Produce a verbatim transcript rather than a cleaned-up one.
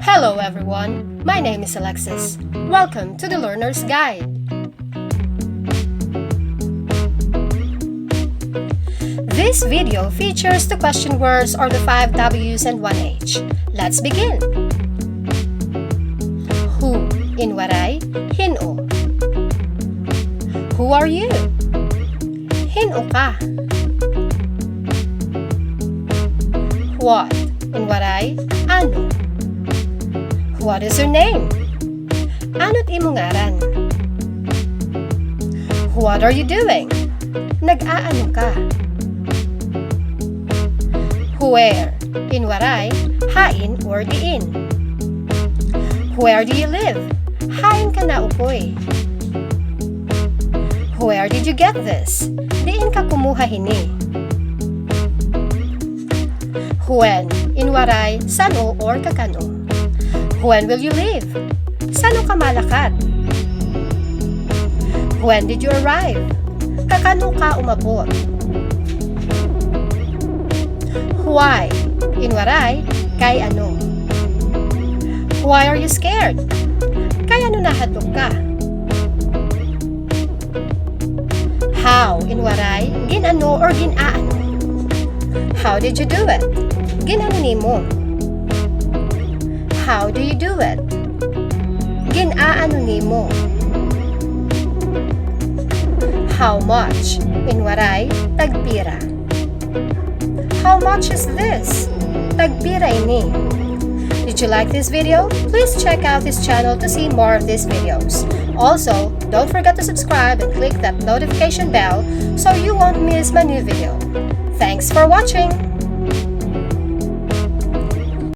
Hello everyone, my name is Alexis. Welcome to the Learner's Guide. This video features the question words or the five W's and one H. Let's begin. Who, in Waray, hin-o. Who are you? Hin-o ka? What, in Waray, ano. What is your name? Ano it imo ngaran? What are you doing? Nag-aano ka? Where, in Waray, hain or diin. Where do you live? Hain ka naukoy? Where did you get this? Diin ka kumuha hini? When, in Waray, san-o or kakan-o. When will you leave? San-o ka malakat? When did you arrive? Kakan-o ka umabot? Why, in Waray, kay ano. Why are you scared? Kay ano nahadlok ka? How, in Waray, gin-ano or gin-aano. How did you do it? Gin-ano nimo? How do you do it? Gin-aano nimo? How much, in Waray, tagpira. How much is this? Tagpira ini? Did you like this video? Please check out this channel to see more of these videos. Also, don't forget to subscribe and click that notification bell so you won't miss my new video. Thanks for watching!